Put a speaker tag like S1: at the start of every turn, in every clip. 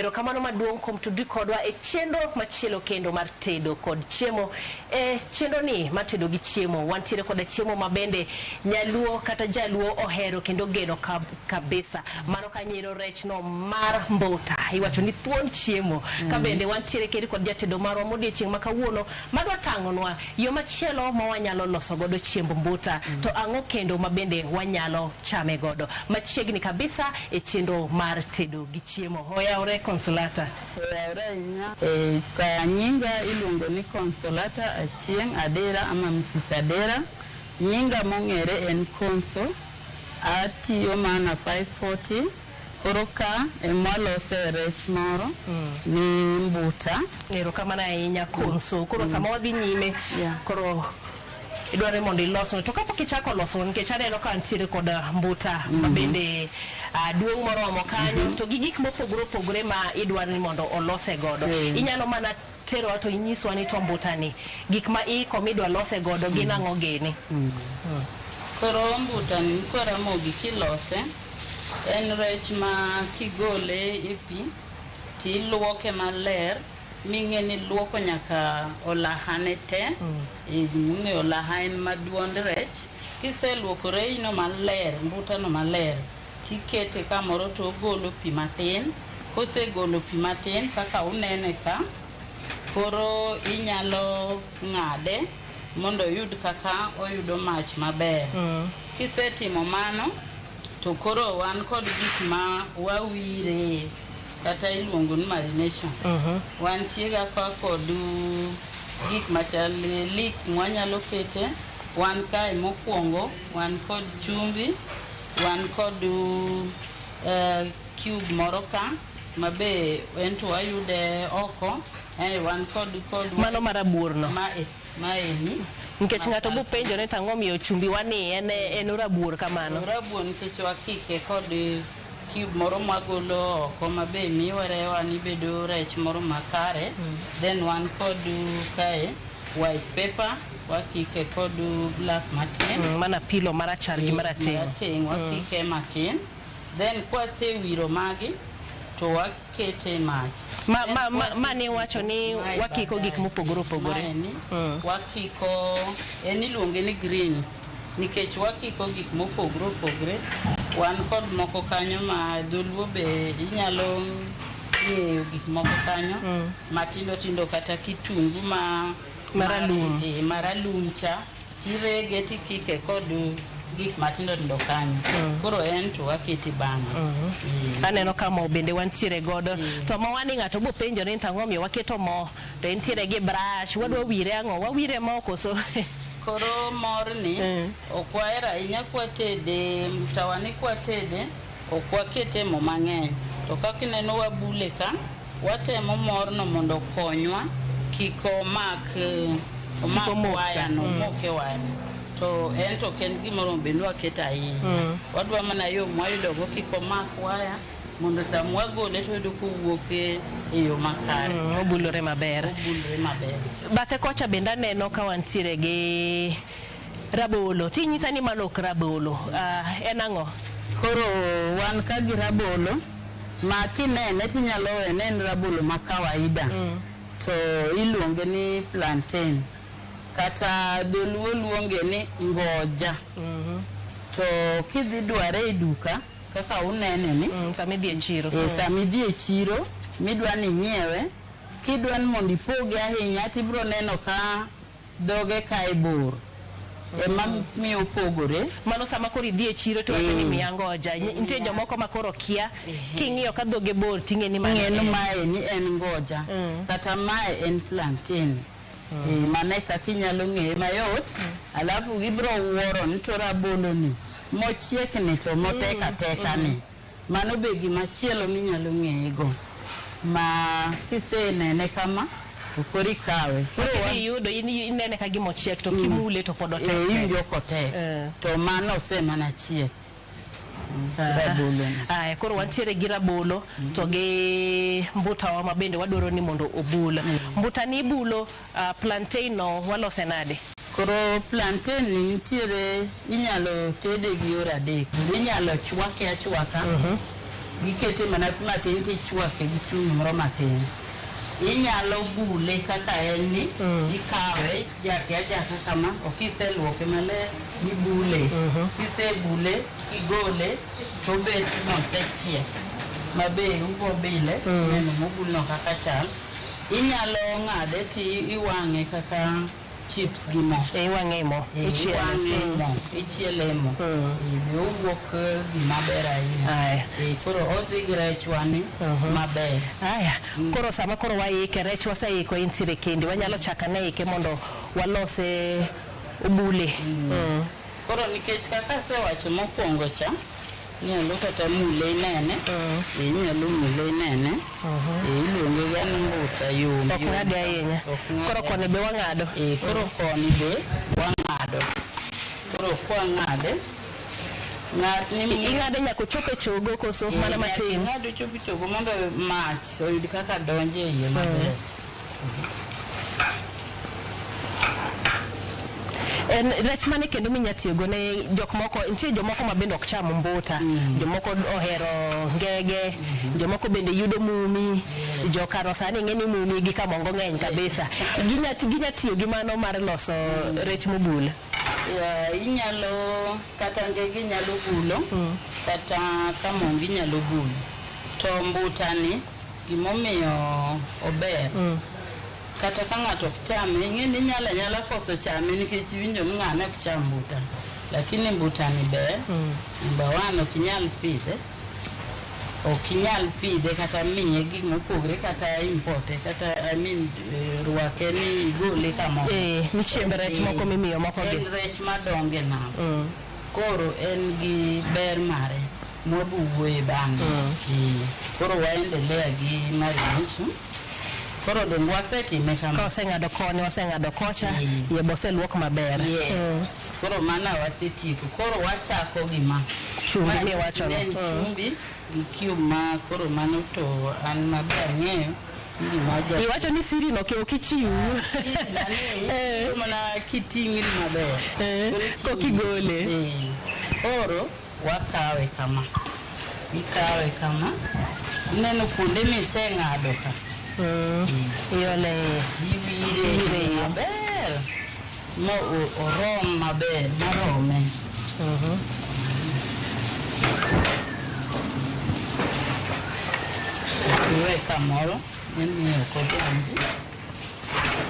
S1: Erokamano maduong' kuom tudri kodwa e chenro machielo kendo mar tedo kod chiemo. E chenro ni mar tedo gi chiemo, wantiere koda chiemo ma bende nyaluo kata jaluo ohero kendo ogeno kabisa. Mano ka nyiro rech no mar mbuta, iwacho ni thuon chiemo. Ka bende wantiere kendo kod jatedo marwa modiochieng' ma kawuono madwa tang'onwa yo machielo ma wanyalo loso godo chiemb mbuta, to ang'o kendo ma bende wanyalo chame godo. Machiegni kabisa e chenro mar tedo gi chiemo. Oyawre Consolata.
S2: Oyawre ahinya. E, ka nyinga iluongo ni Consolata Achieng' Adera ama Mrs. Adera. Nyinga mong'ere en Conso. Atiyo mana 540. Koro ka emwalose rech moro ni mbuta.
S1: Erokamano ahinya Conso. Koro sama wadhi nyime, koro idwaro ni mondo ilosne. To kapok ichako loso, nikech aneno ka nitiere kod mbuta ma bende duong' moromo kanyo, to gi gik mopogore opogore ma idwaro ni mondo olose godo. Inyalo mana terowa to inyiswa ni to mbuta ni, gik ma iiko midwa lose godo gin ang'o gini?
S2: Koro mbuta ni nyikwa Ramogi kilose, en rech ma kigole e pi tiluoke maler ming'e ni iluoko nyaka olahane te. Ing'eyo olaha en maduond rech. Kiseluoko rejno maler, mbutano maler, tikete kamoro to ogolo pi matin. Kosegolo pi matin kaka unene ka, koro inyalo ng'ade mondo oyud kaka oyudo mach maber. Kisetimo mano, to koro wan kod gik ma wawire kata iluongo ni marination. Wantie ga ka kod gik machal leek mwanyalo kete. Wan kae mokwongo, wan kod chumbi, wan kod cube moro ka mabe en to wayude oko. Wan kod
S1: Mano marabuor no.
S2: Maeni.
S1: Nikech ng'ato bo penjo ni tang'o miyo chumbi wani en orabuor kamano.
S2: Orabuor nikech wakike kod cube moro mwagolo oko mabe miyo rewa ni bedo rech moro makare. Then wan kod kae white pepper, wakike kod black matin.
S1: Mana pilo marachar gi marateng'.
S2: Marateng' wakike matin. Then kwasewiro magi to wakete e mach.
S1: Ma ni wacho ni wakiko gik mopogore opogore.
S2: Maeni wakiko, en iluonge ni greens nikech wakiko gik mopogore opogore. Wan kod moko kanyo ma dholuo be inyalo ng'eyo gik moko kanyo matindo tindo kata kitungu ma
S1: maralum.
S2: Maralum cha tirege tikike kod gik matindo tindo kanyo. Koro en to wakete bang'e.
S1: Aneno ka mo bende wantiere godo. To mo wani ng'ato bo penjo ni tang'o miyo waketo mo to entiere gi brush, wadwa wire ang'o? Wawire mo koso?
S2: Koro morni ok wahero ahinya kwatede, mtawani kwatede ok wakete mo mang'eny. To kaka ineno wabule ka, watemo morno mondo okonywa kik omak waya no, omok e waya. To en to ok en gimoro bed ni waketo ahinya. Wadwa mana yo mwayudogo kik omak waya mondo sama wagole to wayudo kowuok e yo makare.
S1: Obulore maber.
S2: Obulore maber.
S1: Bathe kocha bende aneno ka wantiere gi rabolo. Tinyisa ni mano ok rabolo. En ang'o?
S2: Koro wan ka gi rabolo ma kinene tinyalo wene en rabolo ma kawaida. To iluonge ni plantain. Kata dholuo luonge ni ngoja. To kidhi dware e duka kaka unene ni,
S1: sama idhi e chiro.
S2: Sama idhi e chiro midwa ni inyiewe, kidwa ni mondo ipoge ahinya tibiro neno ka dhoge kae bor. Ema miyo opogore.
S1: Mano sama koro idhi e chiro to iwacho ni miya ngoja. Nitie jomoko ma koro kia. King'iyo ka dhoge bor ting'e ni mano
S2: Ing'e ni mae ni en ngoja. Kata mae en plantain. Mano e kaka inyalo ng'eye mayot. Alafu gibiro wuoro ni to rabolo ni mochiek ni to motek ateka ni. Mano be gima chielo minyalo ng'eye go. Ma kisenene kama to koro ikawe.
S1: Koro iyudo inene ka gima ochiek to kimule to pod otek.
S2: Iwinjo kotek. To mano osemana chiek. Rabolo ni.
S1: Aya, koro wantiere gi rabolo to gi mbutawa ma bende wadwaro ni mondo obul. Mbuta ni ibulo, plantain no walose nade?
S2: Koro plantain ni nitiere, inyalo tede gi yore adek. Inyalo chwake achwaka. Gikete mana pi matin tichwake gi chumbi moro matin. Inyalo bule kaka en ni, ikawe, ijake ajaka kama, ok iseluoke maler, ibule. Kisebule, igole, tobet mosechiek. Mabe ubo bile, neno mobulno kaka chal. Inyalo ng'ade ti iwang'e kaka chips gi mo.
S1: E iwang'e e mo. Ichiele.
S2: Iwang'e e mo, ichiele e mo. Be owuok gima ber ahinya.
S1: Aya.
S2: Koro odhi gi rechwa ni maber.
S1: Aya, koro sama koro waike, rech waseiko entiere kende, wanyalo chako ane ike mondo walose obule.
S2: Koro nikech kaka asewacho mokwongo cha, inyalo kata mule inene, inyalo mule inene, iluonge ga ni mbuta yom.
S1: Ok ng'ade ahinya.
S2: Ok ng'ade.
S1: Koro koni be wang'ado.
S2: Koro koni be wang'ado. Koro kwang'ade, ng'ad ni
S1: Ing'ade nyaka ochop e chogo koso mana matin?
S2: Ng'ad ochop e chogo mondo mach oyud kaka donjo e iye maber.
S1: En rech mane kendo minya tiyogo ne jok moko, nitie jomoko ma bende ok cham mbuta, jomoko ohero ngege, jomoko bende yudo mumi, jokano sani ing'e ni mumi gi kamongo ng'eny kabisa. Ginya ginya tiyo gi mano mar loso rech mobul.
S2: Inyalo kata ngege inyalo bulo, kata kamongo inyalo bulo. To mbuta ni gimomiyo ober, kata ka ng'ato ok chame, ing'e ni inyalo anyala koso chame nikech iwinjo ni ng'ane ok cham mbuta. Lakini mbuta ni ber, number one ok inyal pidhe, ok inyal pidhe kata miye gik mopogre kata importe kata I mean rwake ni igole kamoro.
S1: Ni chiemb rech moko mimiyo moko gi.
S2: En rech madongo e nam. Koro en gi ber mare mwabo wuoye bang'e. Koro waendelea gi marination. Koro dong wasetime kama.
S1: Ka waseng'ado koni, waseng'ado kocha, iye be oseluok maber.
S2: Yes. Koro mana wasetieko. Koro wachako gi ma.
S1: Chumbi miwacho no.
S2: En chumbi gi cube ma koro mano to an maber ang'eyo. Siri ma ja.
S1: Iwacho ni siri no ok ichiw.
S2: Siri na ni mana kiting'ri maber.
S1: Kok igole.
S2: Koro wakawe kama. Ikawe kama. Ineno kuonde miseng'ado ka.
S1: Iole iye.
S2: Iwire iye maber. Ma orom maber, marome. Iwe kamoro, imiyo ok odonji.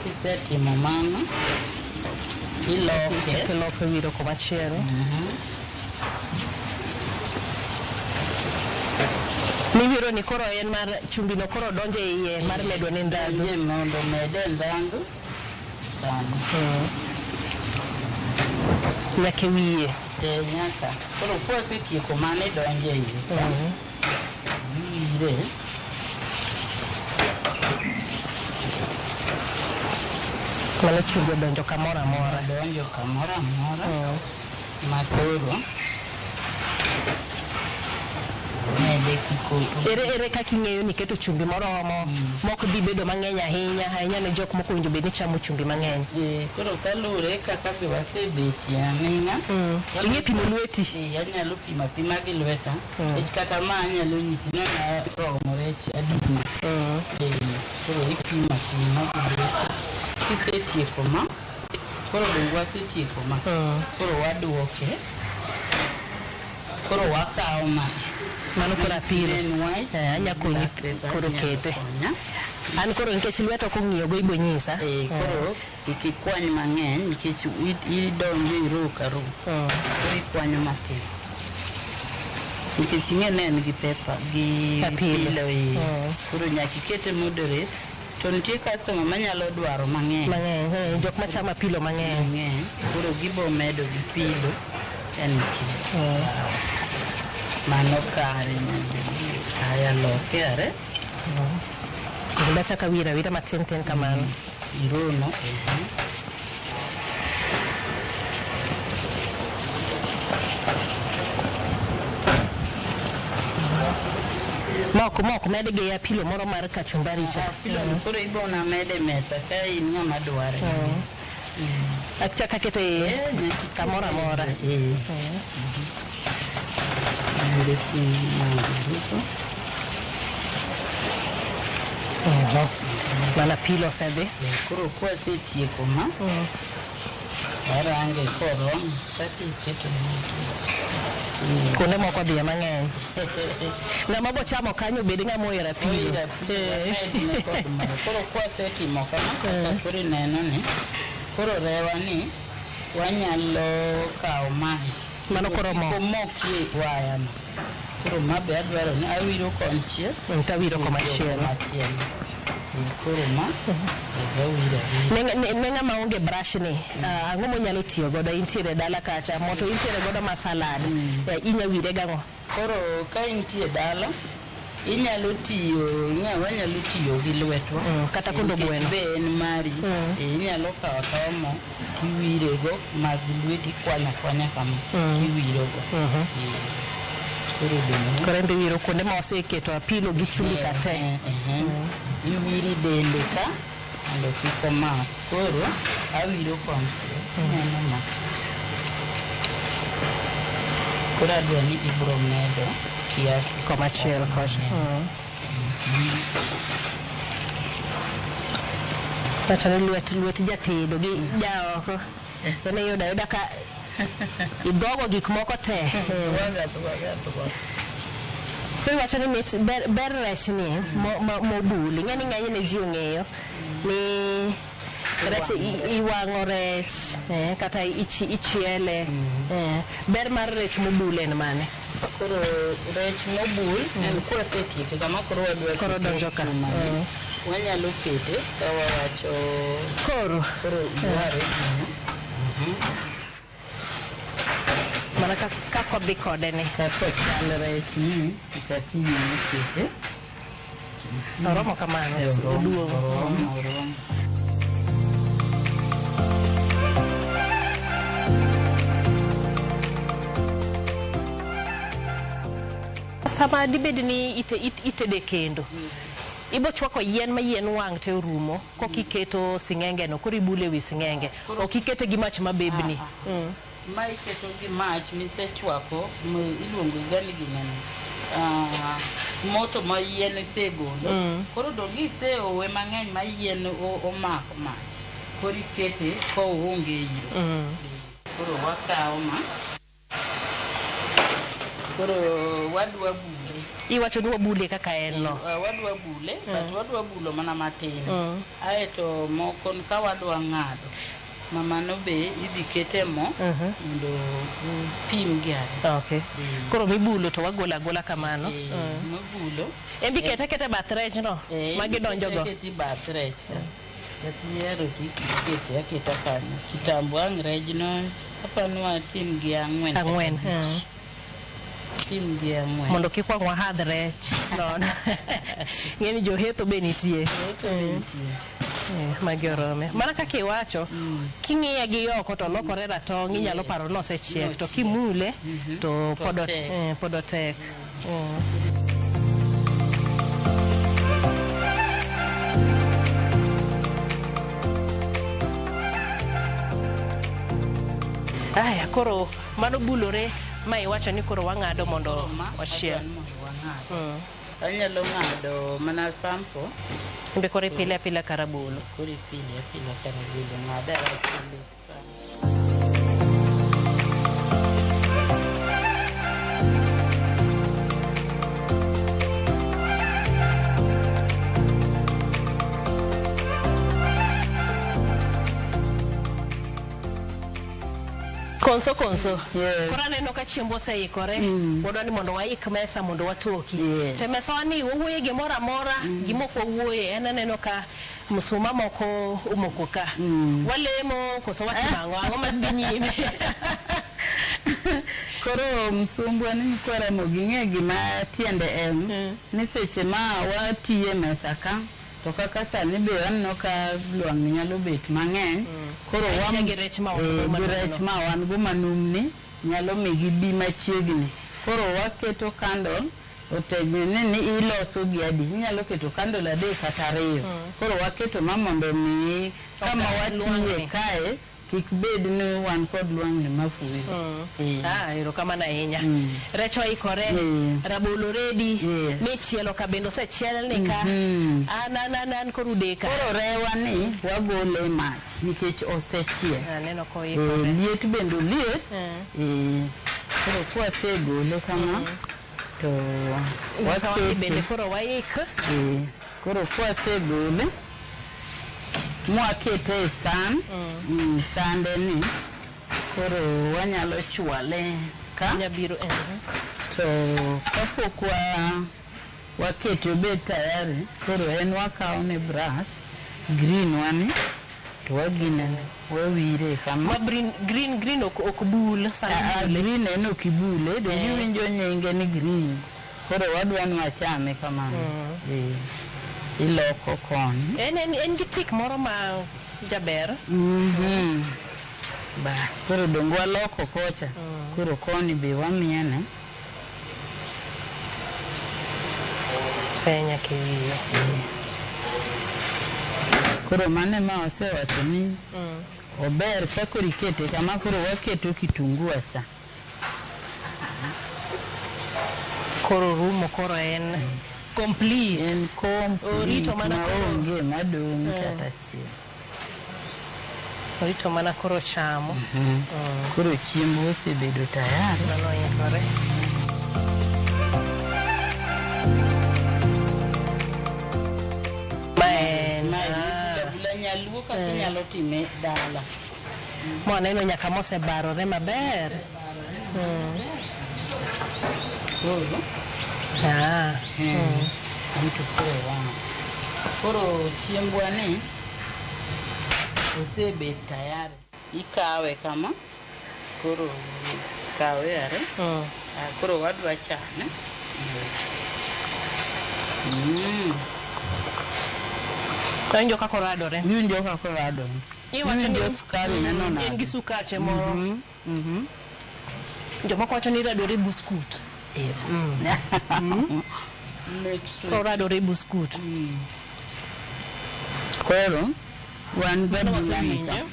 S2: Kisetimo mano, iloke.
S1: Iloke wiro komachielo. Miwiro ni koro en mar chumbi no koro donjo e iye mar medo ne ndhadhu.
S2: Donje mondo omede ndhadhu. Dhano.
S1: Nyaka e wiye.
S2: Nyaka. Koro kwasetieko mano idonjo e iye ka. Iwire.
S1: Mano chumbi odonjo kamoro amora.
S2: Odonjo kamoro amora. Ma koro mede kikoto.
S1: Ere kaka ing'eyo ni keto chumbi moromo, mok dhi bedo mang'eny ahinya, ahinya ne jok moko owinjo bed ni chamo chumbi mang'eny.
S2: Koro kaluwore kaka be wasebetie aming'a.
S1: Ing'e pimo lweti?
S2: Anyalo pimo apima gi lweta. Nikech kata ma anyalo nyisi ni oromo rech adi. Koro ipimo apima gi lweti. Kisetieko ma, koro dong wasetieko ma. Koro waduoke. Koro wakawo ma.
S1: Mano koro apilo. Anya konyi koro kete. An koro nikech lweta ok ong'iyo go ibo nyisa.
S2: Koro kik ikwany mang'eny nikech idonjo iro ka ro. Koro ikwanyo matin. Nikech ing'e ne en gi pepper gi
S1: Apilo.
S2: apilo. Koro nyaka ikete moderate. To nitie customer manyalo dwaro mang'eny.
S1: Mang'eny, jok machamo apilo mang'eny.
S2: Mang'eny. Koro gibo medo gi pilo ka nitie. Mano kare nyajaluo. Aya loke are.
S1: Kendo achako awiro awira matin tin kamano.
S2: Irono.
S1: Mok med gi apilo moro mar kachumbari cha.
S2: Apilo no koro ibona mede mesa ka in ng'ama dware.
S1: Achako aketo e iye kamoro amora.
S2: Iwiro chumbi maruko.
S1: Mana pilo osedhi.
S2: Koro kwasetieko ma, warange koromo kaka iketo
S1: Kuonde moko odhiye mang'eny. Ng'ama bo chamo kanyo bed ng'ama ohero apilo.
S2: Ohero apilo, wamedne kod mo. Koro kwasetimo kama kaka koro ineno ni, koro rewa ni wanyalo kawo mae.
S1: Mano koro mo.
S2: Kik omokie waya no. Koro ma be adwaro ni awiro konchiel.
S1: Tawiro komachielo.
S2: Komachielo. Koro ma be awiro awira.
S1: Ne ng'ama onge brush ni, ang'o monyalo tiyo godo? Intiere dala kacha, moto intiere godo ma salad. Inya wire gang'o?
S2: Koro ka intie dala, inyalo tiyo, wanyalo tiyo gi lwetwa.
S1: Kata kondo
S2: Nikech
S1: gweno.
S2: be en mari. Inyalo kawo akawa mo tiwirego mag lweti, ikwanyo akwanya kama tiwirogo. Koro dong'.
S1: Koro en be iwiro kuonde ma waseketo apilo gi chumbi ka te.
S2: Iwiri dende ka mondo kik omak. Koro awiro konchiel. Ineno ma. Koro adwa ni ibiro medo kiasi.
S1: Komachielo kocha. Wacho ni lwet jatedo gi jaoko. En iyudo ayuda ka idhogo gik moko te. Koro iwacho ni mit ber rech ni mobul. Ing'e ni ng'enyne ji ong'eyo ni rech iwang'o rech, kata ichiele. Ber mar rech mobul en mane?
S2: Koro rech mobul en kwasetieke kama koro wadwa
S1: Koro
S2: kete
S1: donjo ka.
S2: chuma ni, wanyalo kete ka wawacho
S1: Koro.
S2: Koro iware gino.
S1: Mana kaka odhi kode ni.
S2: Kaka ochal rech ni, kaka inyalo kete.
S1: Oromo kamano,
S2: Oromo,
S1: oduong'.
S2: oromo, oromo.
S1: Sama dibed ni itede kendo, ibo chwako yien ma yien wang' te orumo, koka iketo sing'enge no, koro ibule wi sing'enge. Ok ikete gi mach mabebni.
S2: Ma iketo gi mach misechwako, iluongo ga ni ginene. Moto ma yien isegolo. Koro dong' iseowe mang'eny ma yien omako mach. Koro ikete ka oonge iro. Koro wakawo ma. Koro wadwa bule.
S1: Iwacho ni wabule kaka en no.
S2: Wadwa bule, but wadwa bulo mana matin. Aeto moko ka wadwa ng'ado, mamano be idhi kete mo mondo upim gi ariyo.
S1: Okay. Koro mibulo to wagolo agola kamano.
S2: Mibulo.
S1: En bi kete kete bath rech no, ma gidonjo go.
S2: Kete bath rech ka. Kata ihero to ikete aketa kanyo. Kitambo ang' rejno, apani watim gi ang'wen kata
S1: Ang'wen,
S2: abich. Tim gi ang'wen.
S1: Mondo kik wang' wahadh rech nono. Ng'eni johetho be nitie.
S2: Johetho be nitie.
S1: Magi orome. Mana kaka iwacho, king'iye gi oko to olokore ratong', inyalo paro ni osechiek, to kimule to
S2: To otek.
S1: pod otek. Aya, koro mano bulore ma iwacho ni koro wang'ado mondo
S2: Koro ma
S1: wachiel.
S2: adwa ni mondo wang'ad. Anyalo ng'ado mana sample.
S1: Be koro ipile apila ka rabolo.
S2: Koro ipile apila ka rabolo, ng'ade achiel.
S1: Konso konso.
S2: Yes.
S1: Koro aneno ka chiemb oseikore. Wadwa ni mondo waik mesa mondo watoki.
S2: Yes.
S1: To e mesa ni wawuoye gimoro amora, gima ok wawuoye en aneno ka msuma moko omoko ka. Walemo koso watimo ang'o? Ang'o madhi nyime?
S2: Koro msumbwa ni nyikwa Ramogi ing'e gima tiende en ni seche ma watiye mesa ka to kaka sani be waneno ka lwang'ni nyalo bet mang'eny. Koro
S1: Ahinya gi rech ma wan go
S2: gi rech
S1: manumno.
S2: ma wan go manumni nyalo mi gibi machiegni. Koro waketo candle otegni ni iloso gi adi. Inyalo keto candle 3 kata 2. Koro waketo ma mondo mi kama
S1: Oganda
S2: watiye
S1: lwang'ni.
S2: kae Kik bed ni wan kod lwang'ni mafuyo.
S1: Ah, erokamano ahinya. Rech oikore, rabolo ready, michielo ka bende osechiel ni ka. An an an an koro udeka.
S2: Koro rewa ni wagole e mach nikech osechiek.
S1: Aneno koikore.
S2: Liet bende oliet. Koro kwasegole kama to
S1: Nyisawa ni bende
S2: wakete.
S1: koro waik.
S2: Koro kwasegole mwakete e san, sande ni koro wanyalo chwale ka
S1: Nyabiro
S2: to kapok wakete obed tayari, koro en wakawo ne brush green wani to wagine wawire kama.
S1: Ma green green green ok bul sama ibule.
S2: Green en ok ibule, donge iwinjo nyinge ni green. Koro wadwa ni wachame kamano. Iloko koni.
S1: En gi tik moro ma jaber.
S2: Bas, koro donge waloko kocha. Koro koni be wamiene.
S1: Te nyaka e wiye.
S2: Koro mano ema wasewacho ni ober ka koro ikete kama koro waketo kitungu acha.
S1: Koro rumo, koro en complete.
S2: En complete
S1: Orito mana koro
S2: maonge madong' kata achiel.
S1: Orito mana koro chamo.
S2: Koro chiemb osebedo tayari.
S1: Mano oikore. Ma en
S2: Ma bula nyaluo kaka inyalo time dala.
S1: Mwaneno nyaka mosebarore maber.
S2: Koro Anto koro wang'. Koro chiembwa ni osebet tayari. Ikawe kama, koro kawe are. Koro wadwa chame.
S1: Awinjo kaka oradore.
S2: Iwinjo kaka oradore.
S1: Iwacho ni
S2: Iwinjo sukari neno nade?
S1: En gi sukari moro. Jomoko wacho ni radore buskut. Koradore buskut.
S2: Koro wan gi
S1: Mano
S2: abula ni ka.
S1: wasewinjo.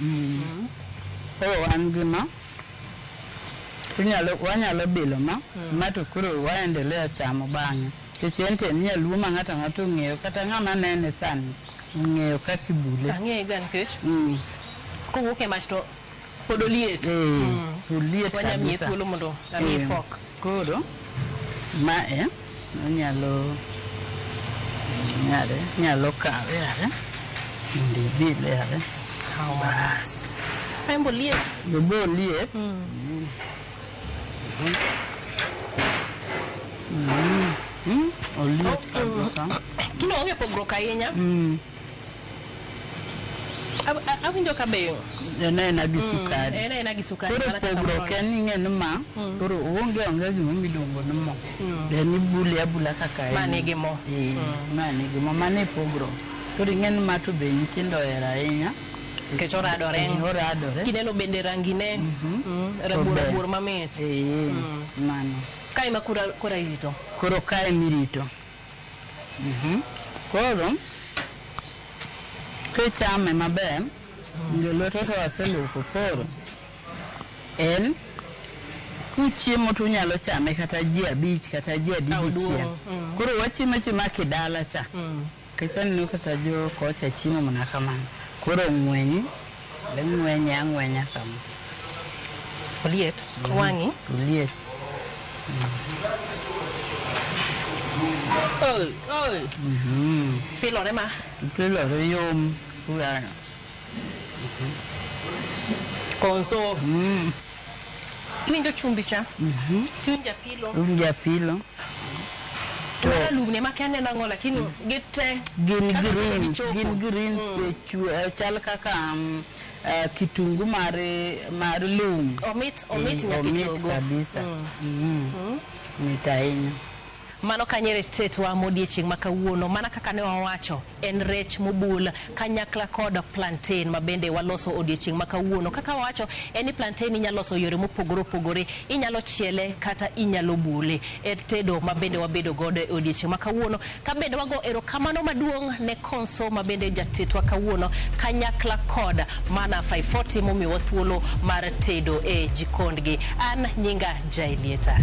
S2: Koro wan gi ma. Wanyalo bilo ma, ma to koro waendelea chamo bang'e. Nikech en to en nyaluo ma ng'ato ang'ata ong'eyo, kata ng'ama nene sani ong'eyo kaka ibule.
S1: Ang'eye ga nikech kowuok e mach to pod oliet.
S2: Oliet
S1: Wanyamiye
S2: kabisa.
S1: thuolo mondo amiye fork.
S2: Koro mae onyalo nyalo kawe are mondo ibile are.
S1: Kaw ma.
S2: Bas.
S1: En be oliet.
S2: Be oliet. Oliet kabisa.
S1: Kino onge pogruok ahinya. Awinjo ka be
S2: En aena gi sukari.
S1: En aena gi sukari.
S2: Koro
S1: mana kaka
S2: pogruok
S1: moro.
S2: en ni ing'e ni ma, koro onge onge gima miluongo ni mo. En ibule abula kaka en.
S1: Ma nigi mo.
S2: Ma nigi mo, mano e pogruok. Koro ing'e ni ma to be nyithindo ohero ahinya.
S1: Nikech oradore.
S2: Oradore.
S1: Kineno bende rangi ne, rabuor
S2: Ober.
S1: rabuor mamit.
S2: Mano.
S1: Kae ema koro irito.
S2: Koro kae ema irito. Koro kichame maber, lwete to waseluoko koro en kuchiemo to unyalo chame kata ji 5 kata ji adi dichiel. Koro wachiemo achiema kidala cha. Nikech aneno kata jo kocha chiemo mana kamano. Koro ng'wenyi, ng'wenye ang'wenya kama.
S1: Oliet, wang'i.
S2: Oliet.
S1: Oi, oi. Pilore ma.
S2: Pilore yom.
S1: Konso. Iwinjo chumbi cha? Tiwinjo apilo.
S2: Iwinjo apilo.
S1: Mana lumni ema kia neno ang'o lakini gite.
S2: Gin
S1: Kaka
S2: greens,
S1: gichopo.
S2: gin greens chal kaka kitungu mar lum.
S1: Omit, omit nyaka
S2: Omit
S1: ichogo.
S2: kabisa. Mit ahinya.
S1: Mano kanyere tetwa modiechieng' ma kawuono. Mana kaka ne wawacho, en rech mobul kanyakla kod plantain ma bende waloso odiechieng' ma kawuono. Kaka wawacho, en ni plantain inyalo loso yore mopogore opogore. Inyalo chiele kata inyalo bule. E tedo ma bende wabedo godo e odiechieng' ma kawuono. Ka bende wago erokamano maduong' ne Konso ma bende jatetwa kawuono kanyakla kod Mana 540 momiyowa thuolo mar tedo e jikondgi. An nyinga Jaelieta.